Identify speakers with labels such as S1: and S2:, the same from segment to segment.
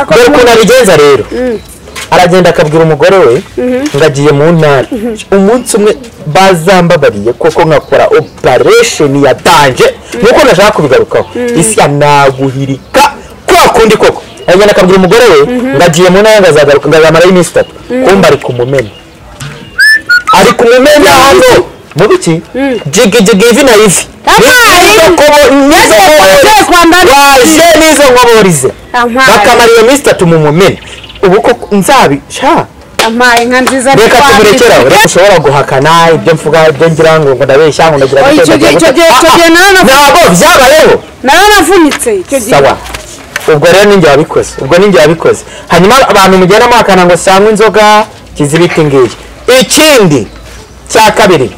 S1: Dore ukuntu abigenza rero. Aragenda akabwira umugore we ngo agiye mu ntara. Umunsi umwe bazambabariye koko nkakora operation ya danger nuko nashaka kubigarukaho. Isi naguhirika kwa kundi koko. Aragenda akabwira umugore we ngo agiye mu ntara ngazagaruka ngazamara iminsi 3. Kumba ari kumumena. Ari kumumena hano. Mubiki? Jigi jigi ivi na ivi. Waje nizo nkoborize. Bakamara iyo minsi 3 mu mumena. Ubu ko nzabi sha
S2: amaye nka nziza
S1: reka tumurekeraho. Reka ushobora guhakana ibyo mvuga ibyo ngira ngo ndabeshya ngo ndagira
S2: icyo gihe
S1: ntabwo byabayeho
S2: naranavunitse icyo gihe.
S1: Sawa, ubwo rero ninjye wabikoze, ubwo ninjye wabikoze. Hanyuma abantu mugenda muhakana ngo sangwa inzoga kizibiti ngiyi. Ikindi cya kabiri,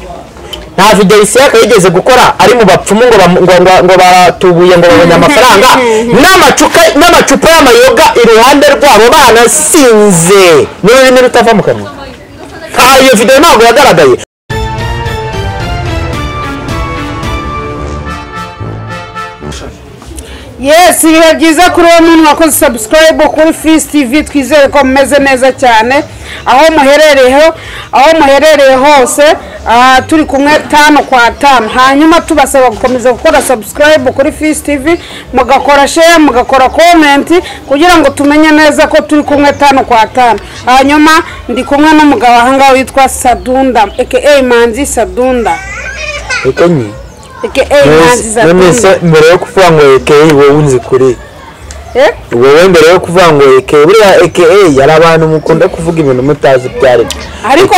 S1: nta video Isiyaka yigeze gukora ari mu bapfumu ngo baratubuye ngo babonye amafaranga n'amacupa y'amayoga iruhande rwabo banasinze n'ururimi rutava mu kanwa. Nta iyo video ntabwo yagaragaye.
S2: Yes, ibihe byiza kuri uwo muntu wakoze subscribe kuri Fisi TV. Twizere ko mumeze neza cyane aho muherereye hose. Turi kumwe 5 kwa 5. Hanyuma tubasaba gukomeza gukora subscribe kuri Fisi TV, mugakora share, mugakora comment kugira ngo tumenye neza ko turi kumwe 5 kwa 5. Hanyuma ndi kumwe n'umugabo ahangaha witwa Sadunda aka Manzi Sadunda.
S1: Ekenyi
S2: aka Manzi Sadunda.
S1: Mbere yo kuvuga ngo aka wowe unzi kuri wowe mbere yo kuvuga ngo aka buriya aka yari abantu mukunda kuvuga ibintu mutazi ibyo ari byo.
S2: Ariko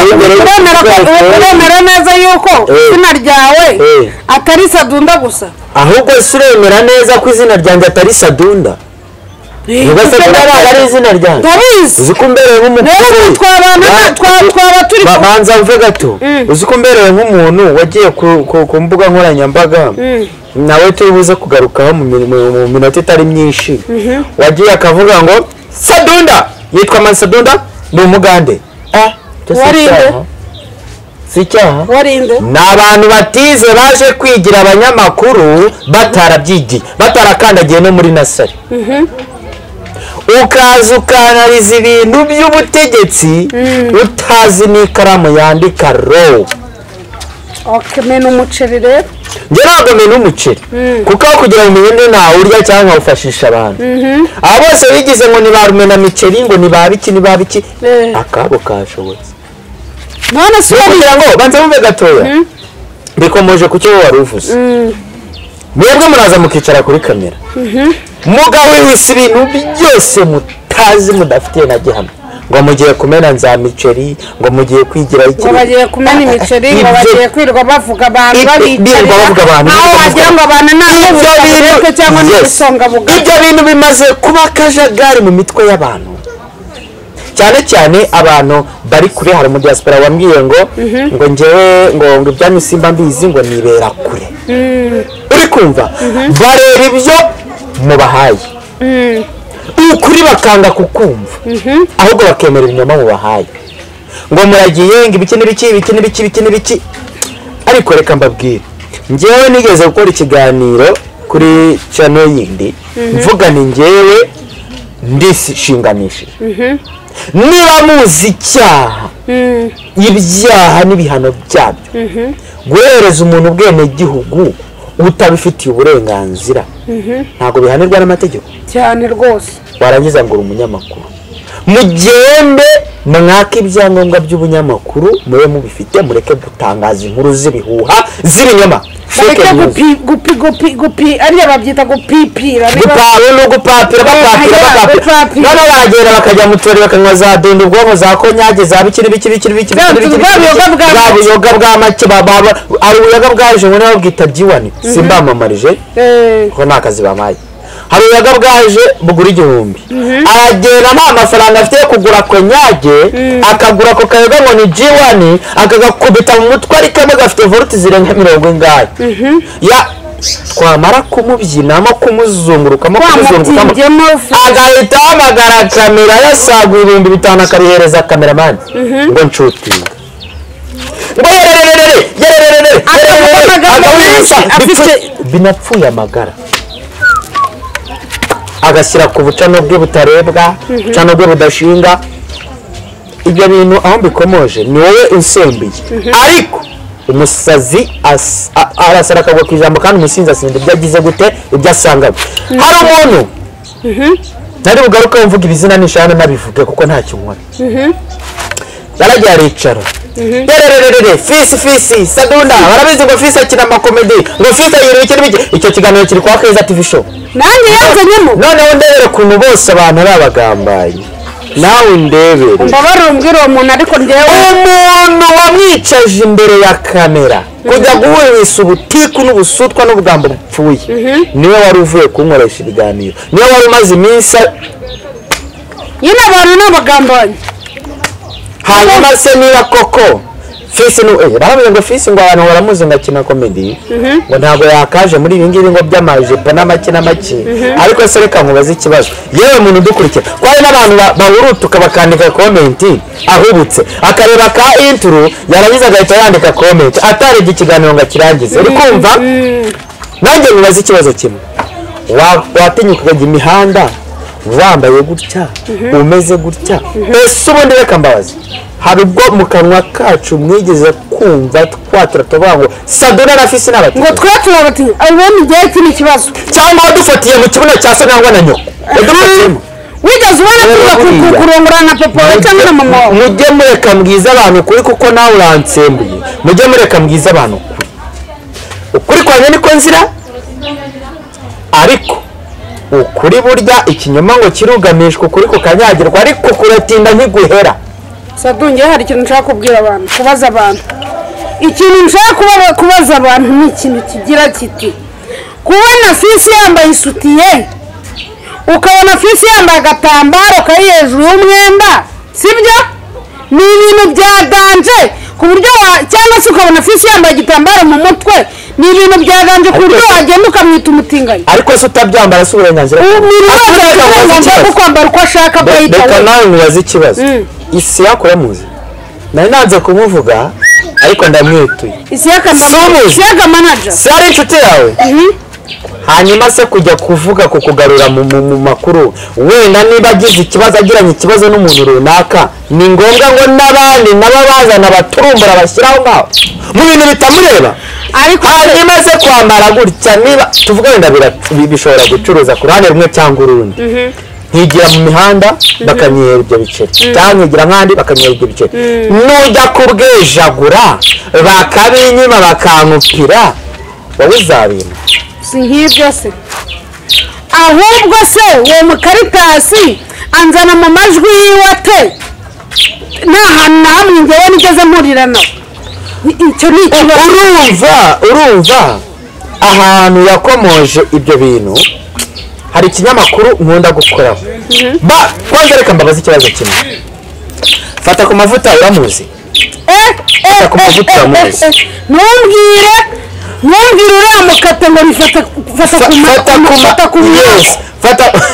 S2: uremera neza yuko izina ryawe atari Sadunda gusa?
S1: Ahubwo si uremera neza ko izina ryanjye atari Sadunda? Niba Sadunda ari izina ryanjye uzi ko mbereye nk'umuntu
S2: twaba turi
S1: banza mve gato. Uzi ko mbereye nk'umuntu wagiye ku mbuga nkoranyambaga nawe turi buze kugarukaho mu minota itari myinshi, wagiye akavuga ngo Sadunda yitwa Manzi Sadunda ni umugande. Si icyaha. Ni abantu batize baje kwigira abanyamakuru batarabyigiye, batarakandagiye no muri nasari. Ukaza ukanariza ibintu by'ubutegetsi utazi n'ikaramu yandika ro.
S2: Okay, mena umuceri rero.
S1: Njye ntabwo mena umuceri kuko aho kugira ngo umenye ntawurya cyangwa nkawufashisha abantu. Abo bose bigize ngo ni ba rumenamiceri ngo ni ba biki ni ba biki, akabo kashobotse.
S2: None si
S1: kugira ngo banze mube gatoya bikomoje ku cyo wari uvuze. Mwebwe muraza mukicara kuri kamera mugahwihwisa ibintu byose mutazi mudafitiye na gihamya, ngo mugiye kumena nza miceri, ngo mugiye kwigira iki,
S2: ngo bagiye kumena imiceri, ngo bagiye kwirirwa bavuga abantu babicarira aho wagira ngo abantu ntabwo cyangwa n'ibisonga bugari.
S1: Ibyo bintu bimaze kuba akajagari mu mitwe y'abantu, cyane cyane abantu bari kure. Hari mu diaspora wambwiye ngo ngo njyewe ngo ibyanyu simba mbizi ngo nibera kure. Uri kumva bareba ibyo mubahaye ukuri bakanga kukumva, ahubwo bakemera ibinyoma mubahaye ngo muragiye ngo ibiki n'ibiki ibiki n'ibiki ibiki n'ibiki. Ariko reka mbabwire, njyewe nigeze gukora ikiganiro kuri channel yindi mvuga ni njyewe ndishinganishije. Niba muzi icyaha, ibyaha n'ibihano byabyo, guhereza umuntu ubwenegihugu utabifitiye uburenganzira ntabwo bihanirwa n'amategeko
S2: cyane rwose.
S1: Warangiza ngo uri umunyamakuru, mugende mwake ibyangombwa by'ubunyamakuru mube mubifite, mureke gutangaza inkuru z'ibihuha z'ibinyoma.
S2: Bareke gupi gupi gupi ariya babyita gupipira,
S1: gupapira bapapira. None baragenda bakajya mu tubari bakanywa za dunda ubwonko za konyage za biki n'ibiki biki biki bwa buyoga bwa make ari ubuyoga bwaje ngo nawe bwita G1 simbamamarije kuko nta kazi bamaye. Hari ubuyoga bwaje bugura 1000, aragenda nta mafaranga afite yo kugura konyage, akagura ako kayoga ngo ni G1, akagakubita mu mutwe ariko gafite volts zirenga 40 ingahe. Ya twamara kumubyinamo kumuzungurukamo kumuzungurukamo agahita ahamagara kamera yasaguye 5000 akabihereza kameramani ngo nshutinga ngo yerererere yerererere binapfuye amagara. agashyira ku bucano bwe butarebwa, bucano bwe budashinga. Ibyo bintu aho mbikomoje ni wowe unsembuye, ariko umusazi arasara akagwa ku ijambo, kandi umusinzi asinda ibyo agize gute, ibyo asanganywe. Hari umuntu nari bugaruke mvuga ibizina nishana nabivuge kuko ntacyo nkora, yaragiye aricara, rerererere fisi fisi Sadunda, barabizi ngo fisi akina amakomedi, ngo fisi ayiriwe iki n'ibiki. Icyo kiganiro kiri kwa Keza TV show,
S2: nanjye yanzanyemo.
S1: Noneho ndebere ukuntu bose abantu ari abagambanyi, nawe ndebere.
S2: Mbabarira umbwire uwo muntu, ariko njyewe
S1: umuntu wamwicaje imbere ya kamera kujya guhurisha ubutiku n'ubusutwa n'ubugambo bupfuye, niwe wari uvuye kunkoresha ibiganiro, niwe wari umaze iminsi
S2: nyine. Abantu ni abagambanyi.
S1: Hanyuma se niba koko fisi baravuze ngo fisi ngo abantu baramuzi ngo akina komedi, ngo ntabwo yakaje muri ibi ngibi ngo by'amajipo n'amake n'amake. Ariko se reka nkubaze ikibazo, yewe muntu udukurikira, ko hari n'abantu bahurutuka bakandika komenti ahubutse, akareba ka intro yarangiza agahita yandika komenti atarebye ikiganiro ngo akirangize. Uri kumva? Nanjye nkubaze ikibazo kimwe, watinyuka ukajya imihanda wambaye gutya, umeze gutya? Ese ubundi reka mbabaze, hari ubwo mu kanwa kacu mwigeze kumva twatura tuvuga ngo Saduna na Fisi n'abati
S2: ngo twe turabati? Ubundi igihe iki ni ikibazo.
S1: Cyangwa wadufatiye mu kibuno cya se cyangwa na nyoko wadufatiyemo?
S2: Wigeze ubona tuza kurongorana na papa wawe cyangwa na mama wawe?
S1: Mujye mureka mbwiza abantu ukuri, kuko nawe uransembuye. Mujye mureka mbwiza abantu ukuri, ukuri kwanjye niko nzira, ariko ukuri burya ikinyoma ngo kirugamishwa, ukuri kukanyagirwa, ariko kuratinda ntiguhera.
S2: Sadunge, hari ikintu nshaka kubwira abantu, kubaza abantu. Ikintu nshaka kubaza abantu ni ikintu kigira kiti: kubona Fisi yambaye isutiye, ukabona Fisi yambaye agatambaro kari hejuru y'umwenda, sibyo? Ni ibintu bya danger ku buryo, cyangwa se ukabona Fisi yambaye igitambaro mu mutwe, ni ibintu bya danger ku buryo wagenda ukamwita umutinganyi.
S1: Ariko se utabyambara si uburenganzira?
S2: Uburenganzira bwo kwambara uko ashaka.
S1: Reka nawe nkubaze ikibazo, Isiyaka uramuzi? Nari nanze kumuvuga ariko ndamwituye.
S2: Isiyaka manager
S1: si ari inshuti yawe? Hanyuma se kujya kuvuga kukugarura mu makuru, wenda niba agize ikibazo, agiranye ikibazo n'umuntu runaka, ni ngombwa ngo n'abandi nabo bazana baturumbura bashyiraho ngaho mu bintu bitamureba?
S2: Ariko
S1: hanyuma se kwambara gutya, niba tuvuga wenda bishobora gucuruza ku ruhande rumwe cyangwa urundi, nkigira mu mihanda bakanyihera ibyo biceri, cyangwa nkigira nk'andi bakanyihera ibyo biceri, nujya kubwejagura bakabinyima bakankupira, wowe uzabima?
S2: Si nk'ibyo se, ahubwo se uwo mukaritasi anzana mu majwi yiwe ate? Nta hantu na hamwe njyewe nigeze mpurira nawe. Icyo ni ikibazo.
S1: Urumva ahantu yakomoje ibyo bintu, hari ikinyamakuru nkunda gukoraho. Kwanza reka mbabaze ikibazo kimwe, Fata ku mavuta uramuzi? Fata ku mavuta uramuzi?
S2: Ntumbwire uriya mukate ngo ni fata ku mwaka.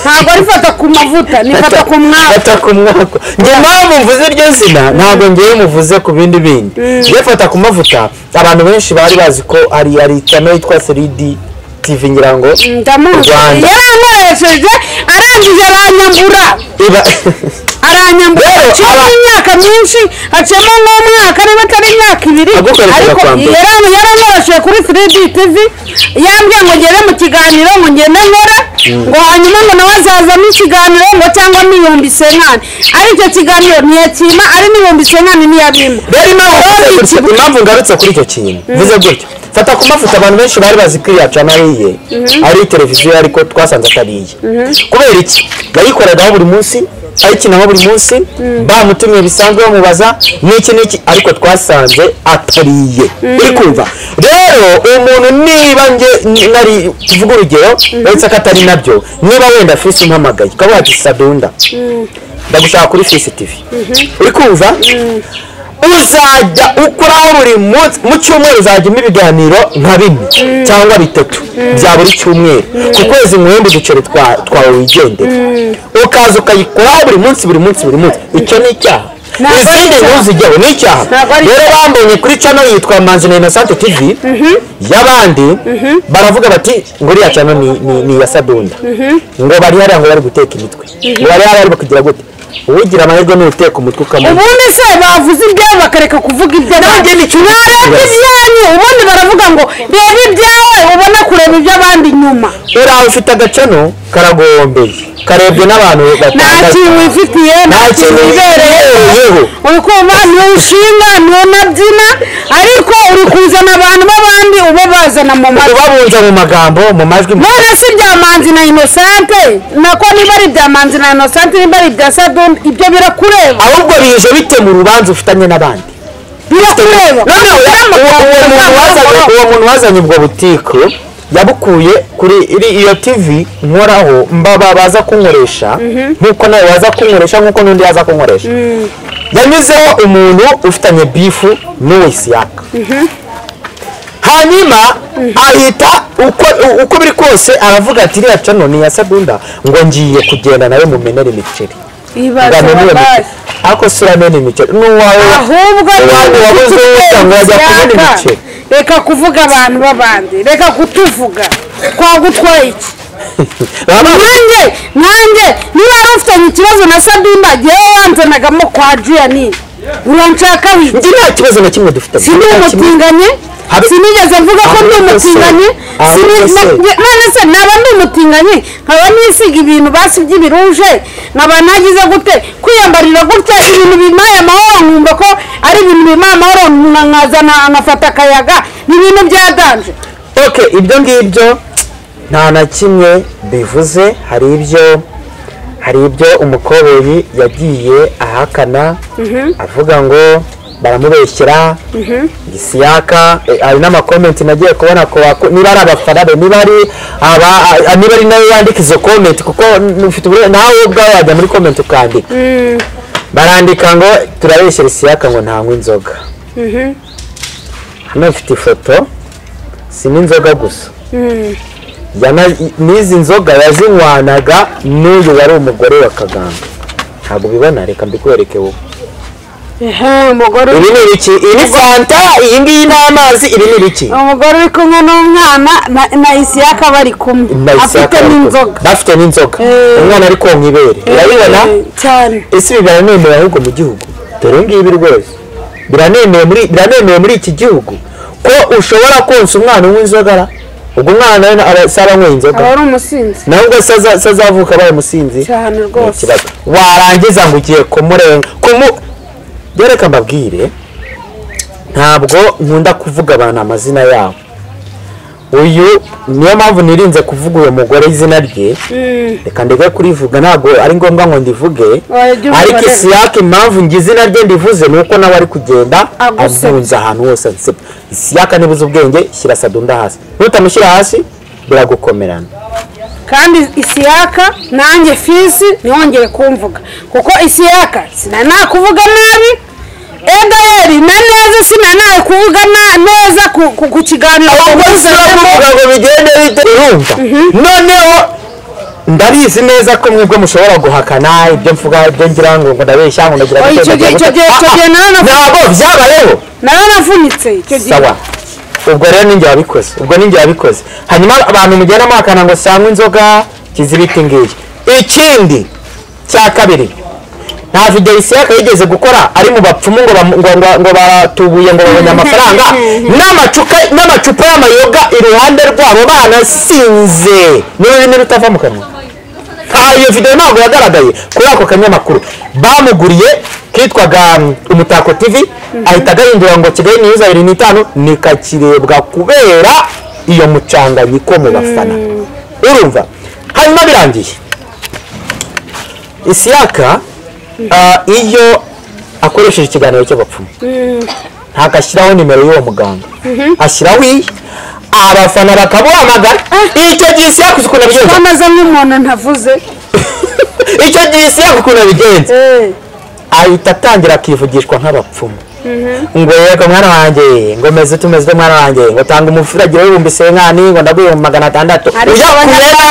S2: Ntabwo ari fata ku mavuta, ni fata ku mwaka.
S1: Fata ku mwaka. Njye mpamvu mvuze iryo zina, ntabwo ngewe muvuze ku bindi bindi. Njye fata ku mavuta, abantu benshi bari bazi ko ari channel yitwa 3D TV ngira ngo
S2: ndamuzi. Yarankoresheje arangije aranyambura. Aranyambura imyaka myinshi, haciyemo nk'umwaka niba atari imyaka ibiri, ariko yarankoresheje kuri 3D TV, yambwiye ngo ngere mu kiganiro ngo ngende nkore, ngo hanyuma ngo nawe azazamo ikiganiro ngo cyangwa 50,000. Ari icyo kiganiro ntiyakima, ari 50,000 ntiyabima.
S1: Rero impamvu ngarutse kuri icyo kintu mvuze gutyo, Fata ku mavuta abantu benshi bari bazi ko iriya channel ari iye, ari televiziyo, ariko twasanze atari iye. Kubera iki? Yayikoragaho buri munsi, ayikinaho buri munsi, bamutumye bisanzwe bamubaza n'iki n'iki, ariko twasanze atari iye. Uri kumva? Rero umuntu niba nge nari tuvuga urugero, uretse ko atari nabyo, niba wenda Fisi umpamagaye ukavuga ati Sadunda ndagushaka kuri Fisi TV, uri kumva? Uzajya ukoraho buri munsi, mu cyumweru uzajya umpa ibiganiro nka bine cyangwa bitatu bya buri cyumweru, ku kwezi muhembe uduceri twawe wigendera, ukaza ukayikoraho buri munsi buri munsi buri munsi. Icyo ni icyaha. Izindi ntuzijyeho, ni icyaha. Rero bambonye kuri channel yitwa Manzi na Innocent TV y'abandi, baravuga bati ngo uriya channel ni iya Sadunda, ngo bari hariya ngo bari guteka imitwe, ngo bari hariya bari kugira gute. Ugira amahirwe ni uteka umutwe ukamenya.
S2: Ubundi se bavuze ibyawe bakareka kuvuga iby'abandi. Mwareba ibyanyu, ubundi baravuga ngo reba ibyawe ubona kureba iby'abandi nyuma.
S1: Uriya ufite agacano karagombeye, karebwe n'abantu
S2: batandatu. Nta kintu wifitiye, nta kintu wibereyeho. Uri kumva niwe ushinga, niwe unabyina, ariko uri kuzana abantu b'abandi ubabazana mu majwi.
S1: Ubabunza mu magambo, mu majwi.
S2: None si ibya Manzi na Innocent, nako niba ari ibya Manzi na Innocent, niba ari ibya Sadunda, ibyo birakureba.
S1: Ahubwo bije bite mu rubanza ufitanye n'abandi?
S2: Birakureba.
S1: None uwo muntu wazanye ubwo butiko yabukuye kuri iyo TV nkoraho, mbaba baza kunkoresha nkuko nawe waza kunkoresha, nkuko n'undi yaza kunkoresha. Yanyuzeho umuntu ufitanye bifu n'uwo Isiyaka. Hanyuma ahita uko biri kose aravuga ati iriya channel ni iya Sadunda, ngo ngiye kugenda nawe mumenere imiceri. Ako sura mene imiceri n'uwawe,
S2: ahubwo reka kuvuga abantu b'abandi, reka kutuvuga, twagutwaye iki? Nanjye niba wari ufitanye ikibazo na Sadunda, jyewe wanzanagamo kwa Jiyani, uranshaka wiki?
S1: Njye nta kibazo na kimwe dufitanye.
S2: Si ndi umutinganyi, sinigeze mvuga ko ndi umutinganyi, none se naba ndi umutinganyi nkaba nisiga ibintu basi by'ibiruje, nkaba nagize gute kwiyambarira gutya ibintu bimpaye amahoro, nkumva ko ari ibintu bimpaye amahoro, nkazana nkafata akayaga, ni ibintu bya danje.
S1: Okay, ibyo ngibyo nta na kimwe bivuze. Hari ibyo umukoboyi yagiye ahakana, avuga ngo baramubeshyera Isiyaka. Hari n'amakomenti nagiye kubona ko niba ari abafana be, niba ari nawe yandika izo komenti, kuko ufite nawe ubwawe wajya muri komenti ukandika. Barandika ngo turabeshyera Isiyaka ngo ntanywe inzoga. Hano mfite ifoto, si n'inzoga gusa, n'izi nzoga yazinywanaga n'uyu wari umugore wa Kaganga. Ntabwo ubibona, reka mbikwereke wowe. Ibi ni ibiki? Iyi ni fanta, iyi ngiyi ni amazi, ibi ni ibiki?
S2: Umugore uri kumwe n'umwana na Isiyaka bari kumwe, afite n'inzoga.
S1: Bafite n'inzoga, umwana ari konka ibere, urabibona
S2: cyane.
S1: Ese ibi biranemewe ahubwo mu gihugu? Dore ngibi rwose biranemewe muri iki gihugu ko ushobora konsa umwana unywa inzoga? Ubwo umwana nawe saba anyweye inzoga
S2: aba ari umusinzi,
S1: nawe ubwo sazavuka abaye umusinzi
S2: cyane rwose.
S1: Warangiza ngo ugiye kumurenga reka mbabwire, ntabwo nkunda kuvuga abantu amazina yabo. Uyu niyo mpamvu nirinze kuvuga uyu mugore izina rye, reka ndeke kurivuga, ntabwo ari ngombwa ngo ndivuge. Ariko Isiyaka impamvu ngize izina rye ndivuze ni uko nawe ari kugenda avunza ahantu hose. Isiyaka nibuze ubwenge, shyira Sadunda hasi, nutamushyira hasi biragukomerana.
S2: Kandi Isiyaka nanjye Fisi ntiwongere kumvuga, kuko Isiyaka sinanakuvuga nabi, Edayeri na neza sinanakuvuga neza ku kiganiro.
S1: Ngo bigende bite? Urumva noneho ndabizi neza ko mwebwe mushobora guhakana ibyo mvuga, ibyo ngira ngo ndabeshya, ngo ndagira
S2: icyo gihe
S1: ntabwo byabayeho,
S2: naranavunitse icyo gihe.
S1: Sawa, ubwo rero ninjye wabikoze, ubwo ninjye wabikoze. Hanyuma abantu mugenda muhakana ngo sangwa inzoga kizibiti ngiyi. Ikindi cya kabiri, nta video Isiyaka yigeze gukora ari mu bapfumu ngo baratubuye ngo babonye amafaranga, n'amacupa y'amayoga iruhande rwabo banasinze, n'ururimi rutava mu kanwa. Iyo video ntabwo yagaragaye kuri ako kanyamakuru bamuguriye kitwaga Umutako TV, ahita agahindura ngo Kigali News 25, nikakirebwa kubera iyo mucanganyiko mu bafana. Urumva? Hanyuma birangiye Isiyaka iyo akoresheje ikiganiro cy'abapfumu ntabwo ashyiraho nimero y'uwo muganga, ashyiraho iye, abafana bakamuhamagara. Icyo gihe Isiyaka uzi ukuntu abigenza,
S2: bameze nk'umuntu ntavuze.
S1: Icyo gihe Isiyaka ukuntu abigenza, ahita atangira akivugishwa nk'abapfumu, ngo yego mwana wanjye, ngo meze tumeze mwana wanjye, ngo tanga umufuragiro w'ibihumbi senkani, ngo ndaguye mu 600. Ujya kureba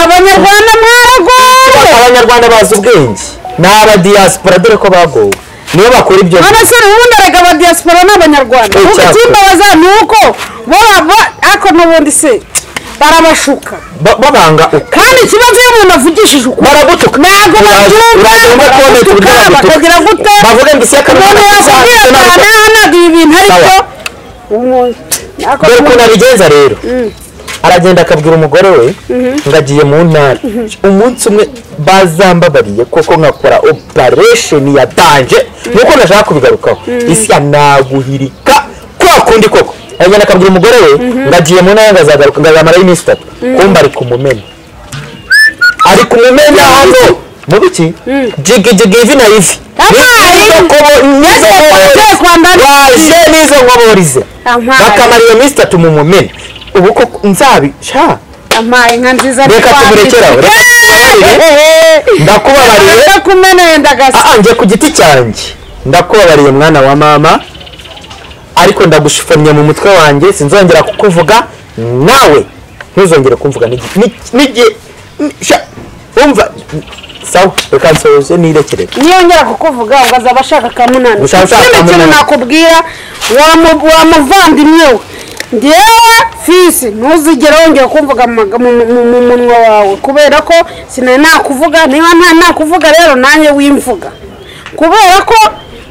S2: Abanyarwanda mwaragowe,
S1: Abanyarwanda bazi ubwenge. N'aba diaspora dore ko bagowe niyo bakora ibyo.
S2: None se ubundi erega aba diaspora n'abanyarwanda ikimbabaza ni uko bo ariko n'ubundi se barabashuka
S1: babanga.
S2: Kandi ikibazo iyo umuntu avugishije ukuri
S1: baragutuka,
S2: ntabwo babyumva, bakagira gute,
S1: bavuga ngo ishyaka
S2: umuntu yakubwira ntabwo ibi bintu ari byo.
S1: Dore ukuntu abigenza rero, aragenda akabwira umugore we ngo agiye mu ntara umunsi umwe, bazambabariye koko nkakora operation ya danje nuko nashaka kubigarukaho, isi naguhirika kwa kundi koko. Aragenda akabwira umugore we ngo agiye mu ntara ngazagaruka ngazamarayo iminsi 3, kumba ari kumumena, ari kumumena hano mu biki jigi ivi na ivi waje n'izo nkoborize bakamara iyo minsi 3 mu mumena. Ubu koko nzabi sha
S2: amaye nka nziza.
S1: Reka tumurekeraho, ndakubabariye,
S2: ndakumeneye ndagasa.
S1: Njye ku giti cyanjye ndakubabariye mwana wa mama, ariko ndagushifonnye mu mutwe wanjye, sinzongera kukuvuga nawe ntuzongere kumvuga n'igihe umva. Sawa, reka nsoze nirekerere.
S2: Niyongera kukuvuga ngo azaba ashaka kamunani. Ikindi nakubwira wa muvandimwe we, ngewe Fisi ntuzigere wongera kumvuga mu munwa wawe, kubera ko sinari nakuvuga. Niba nta nakuvuga rero nanjye wimvuga, kubera ko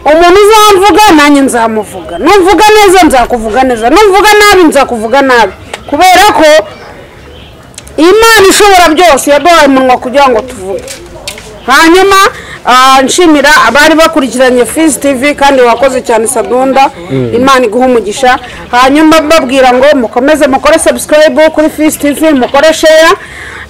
S2: umuntu uzamvuga nanjye nzamuvuga, numvuga neza nzakuvuga neza, numvuga nabi nzakuvuga nabi, kubera ko Imana ishobora byose yaduhaye umunwa kugira ngo tuvuge. Hanyuma nshimira abari bakurikiranye Fisi TV, kandi wakoze cyane Sadunda, Imana iguha umugisha. Hanyuma babwira ngo mukomeze mukore subscribe kuri Fisi TV, mukore share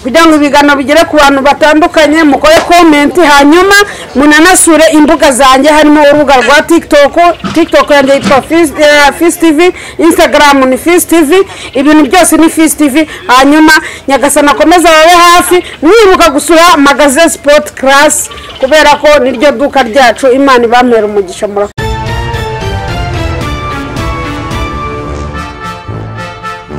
S2: kugira ngo ibiganiro bigere ku bantu batandukanye, mukore comment, hanyuma munanasure imbuga zanjye harimo urubuga rwa TikTok, TikTok yanjye yitwa Fisi TV, Instagram ni Fisi TV, ibintu byose ni Fisi TV. Hanyuma Nyagasana akomeza babe hafi, mwibuka gusura Magasin Sport Class kubera ko niryo duka ryacu. Imana ibampera umugisha. Murakoze.